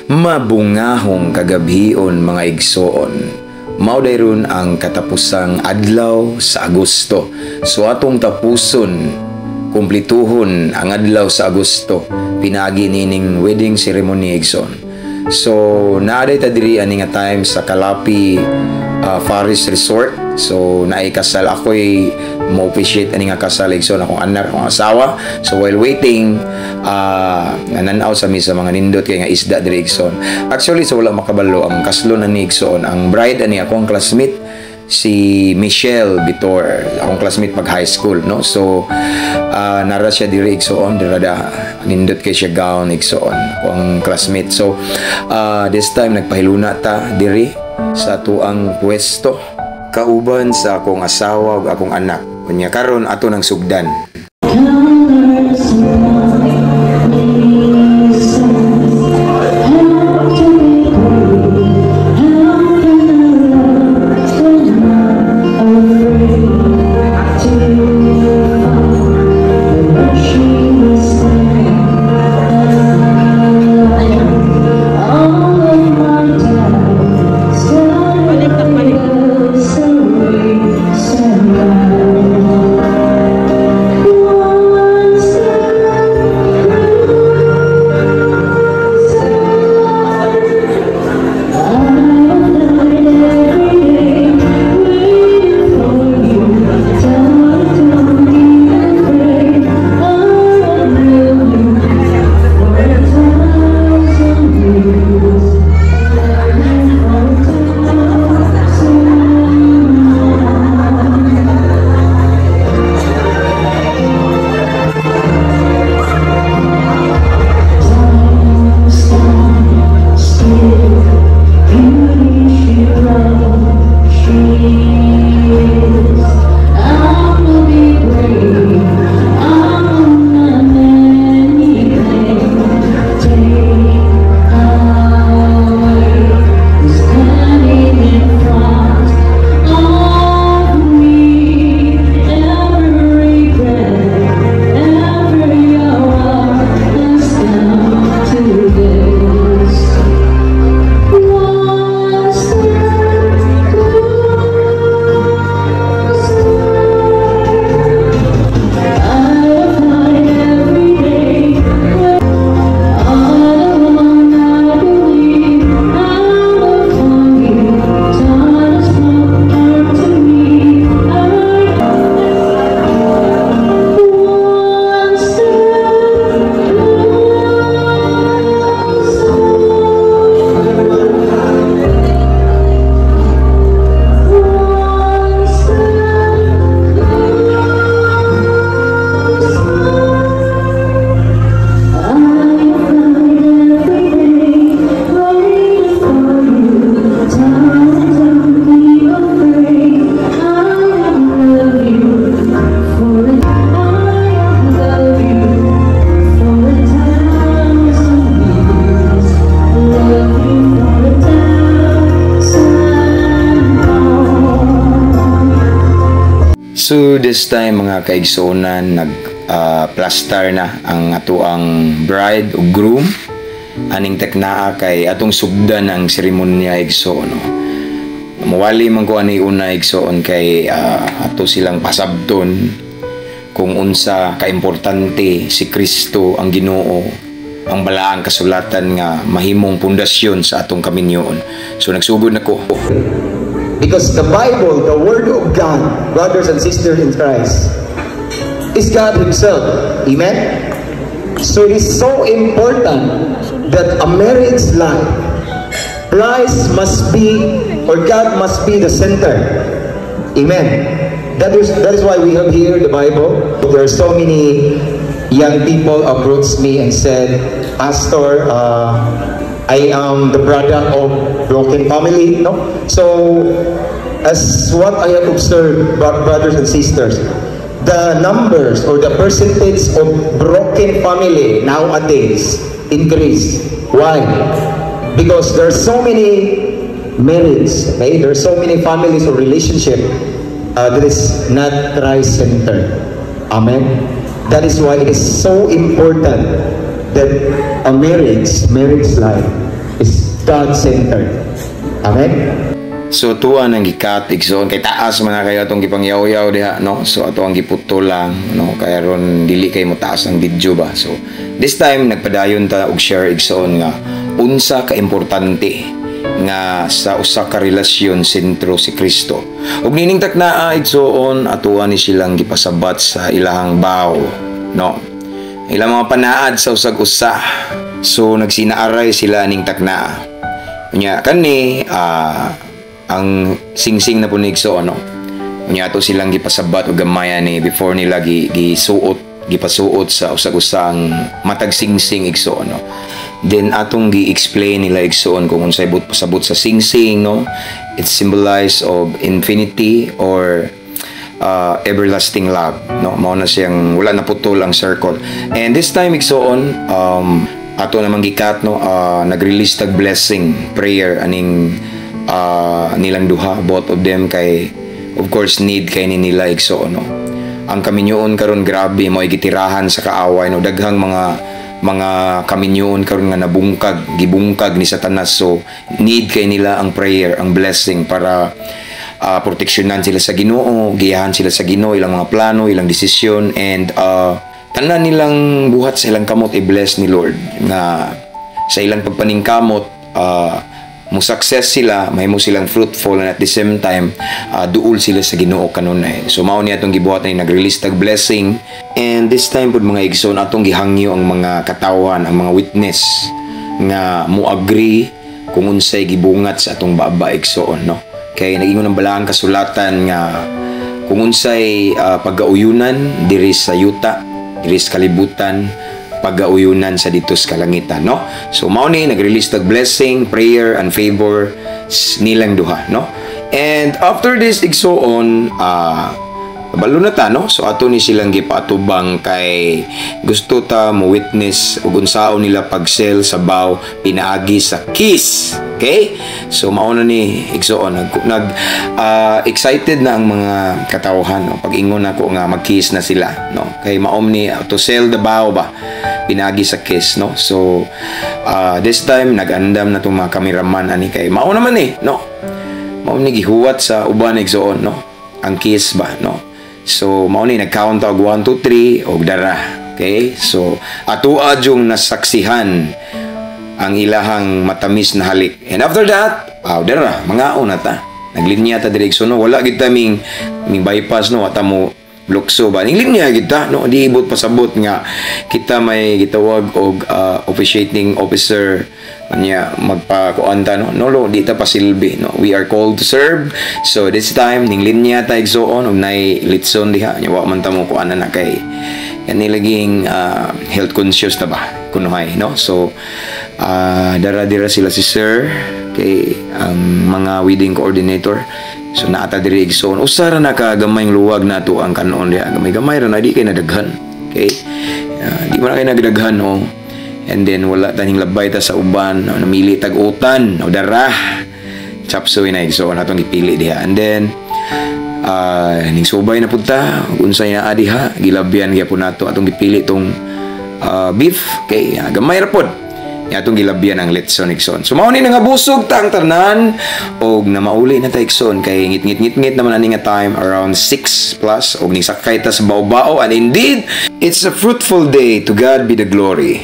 Mabungahong kagabhion, mga igsoon. Mao ron ang katapusang adlaw sa Agosto. So atong tapuson, kumplituhon ang adlaw sa Agosto pinaagi nining wedding ceremony, igsoon. So naa ta diri ani nga time sa Kalapi Forest Resort. So naay kasal, ako'y mo officiate ani nga kasal, igsoon, akong anak, akong asawa. So while waiting, nananaw sa mi sa mga nindot kay nga isda diri, igsoon. Actually, sa wala makabalo, ang kaslon ani, igsoon, ang bride ani akong classmate, si Michelle Bitor, akong classmate pag high school, no? So nara siya diri, igsoon, dira da nindot kay siya gown, igsoon, akong classmate. So this time nagpahiluna ta diri sa atuang pwesto kauban sa akong asawa ug akong anak. Unya karon ato nang sugdan. Colors listen. How to be brave? How can I love when I'm afraid to fall? The rushing stand alone. All of my doubts suddenly goes away somehow. One step closer. I have died every day waiting for you. Don't be afraid. I have loved you for 1,000 years. Love you for 1,000 more. Time stands still. Beauty she brought, she is. I will be brave. I will not anything take away standing in front of me. Every breath, every hour has come to this. One step closer. I will fight every day. All along I believe I will find you. Time has brought harm to me. I one step closer. One step closer. I fight every day waiting for you. Time, don't be afraid. I have loved you for a I have loved you for 1,000 years. Love you for 1,000 more. So this time, mga kaigsuonan, nag plaster na ang atuang bride ug groom aning teknaa kay atong sugdan ang seremonya, igsoon, no. Muwali man ko ani una, igsoon, kay ato silang pasabton kung unsa kaimportante si Kristo ang Ginoo, ang balaang kasulatan nga mahimong pundasyon sa atong kaminyoon. So nagsugod na ko. Because the Bible, the Word of God, brothers and sisters in Christ, is God Himself. Amen? So it is so important that a marriage life, Christ must be, or God must be the center. Amen. That is why we have here the Bible. There are so many young people approached me and said, "Pastor, I am the product of broken family." No? So, as what I have observed, brothers and sisters, the numbers or the percentage of broken family nowadays increase. Why? Because there are so many marriage, okay? There are so many families or relationship that is not Christ-centered. Amen? That is why it is so important that a marriage life, is God-centered. Amen? So tuwa nang gi-cut, igsoon, kay taas man na kayo atong gipangyaw-yaw diha, no? So ato ang giputol lang, no, kay aron dili kay mo taas ang video ba. So this time nagpadayon ta og share, igsoon, nga unsa ka importante nga sa usa ka relasyon sentro si Kristo. Ug nining taknaa, igsoon, atuwa ni silang gipasabat sa ilahang vow, no? Ilang mga panaad sa usag usa. So nagsinaaray sila ning taknaa. Unya kani ang singsing na punig, so ano. Unya ato silang gipasabat og gamay ani before nila gi, gisuot gipasuot sa usag-usang matag singsing, igsoon, no. Then atong gi-explain nila, igsoon, kung unsay buot pasabot sa singsing, no. It symbolize of infinity or everlasting love, no. Mao na siyang wala na putol ang circle. And this time, igsoon, ato namang gi-cut, no, nag-release tag blessing prayer aning nilang duha, both of them, kay of course need kay ni nila, igsoon, no. Ang kaminyoon karon, grabe mo gitirahan sa kaaway, no. Daghang mga kaminyoon karon nga nabungkag, gibungkag ni Satanas. So need kay nila ang prayer, ang blessing, para proteksyonan sila sa Ginoo, giyahan sila sa Ginoo, ilang mga plano, ilang desisyon, and tanan nilang buhat sa ilang kamot i-bless ni Lord, nga sa ilang pagpaningkamot mo success sila, mahimo silang fruitful, and at the same time duol sila sa Ginoo kanunay. So mao ni atong gibuhat ni nag-release tag blessing. And this time pud, mga igsoon, atong gihangyo ang mga katawhan, ang mga witness nga mo agree kung unsay gibungat sa atong baba, igsoon, no. Kay nagingon ang balaang kasulatan nga kung unsay paggauyunan diri sa yuta, diri sa kalibutan, paggauyunan sa dito sa kalangitan, no. So mao ni nag-release tag blessing, prayer and favor nilang duha, no. And after this, igsoon, balo na ta, no. So ato ni silang gipaatubang kay gusto ta mo witness ug unsaon nila pag-seal sa vow pinaagi sa kiss. Okay, so mao na ni, igsoon, nag excited na ang mga katawhan, no, pag ingon ako nga mag-kiss na sila, no, kay maom ni to seal the vow ba pinaagi sa kiss, no. So this time nag-andam na tong mga cameraman ani kay mao naman eh, no, mao ni gihuwat sa uban, igsoon, no, ang kiss ba, no. So mao ni nag-count og 1 2 3 og dara. Okay, so ato jung nasaksihan ang ilahang matamis na halik. And after that, dara mangaon na ta. Naglinya ta diri, no. Wala gid ta ming bypass, no, ata mo lukso ba, ning linya gid ta, no. Di ibot pasabot nga kita may gitawag og officiating officer nya magpakuan ta, no. No lo, di ta pasilbi, no. We are called to serve. So this time ning linya ta, igsoon, og nay litson diha nya wa man ta mo kuan na kay kani laging health conscious ta ba kunuhay, no. So dara dira sila si sir kay ang mga wedding coordinator. So naata diri, igsoon, usa ra na ka gamayng luwag nato ang kanon diha. Gamay-gamay ra na, di kay nadaghan. Okay, di man na kay nagdaghan, oh. And then wala taning labay ta sa uban, no, namili tag utan o dara chapsuy na, igsoon, atong gipili diha. And then ning subay na pud ta unsay naa diha, gilabyan gyapon nato. Atong gipili tong beef kay gamay ra pod. Nya atong gilabyan ang litson, igsoon. So mao ni nga busog ta ang tanan og na mauli na ta, igsoon, kay ngit ngit ngit ngit naman ani nga time, around 6 plus, og ning sakay ta sa bao-bao. And indeed, it's a fruitful day. To God be the glory.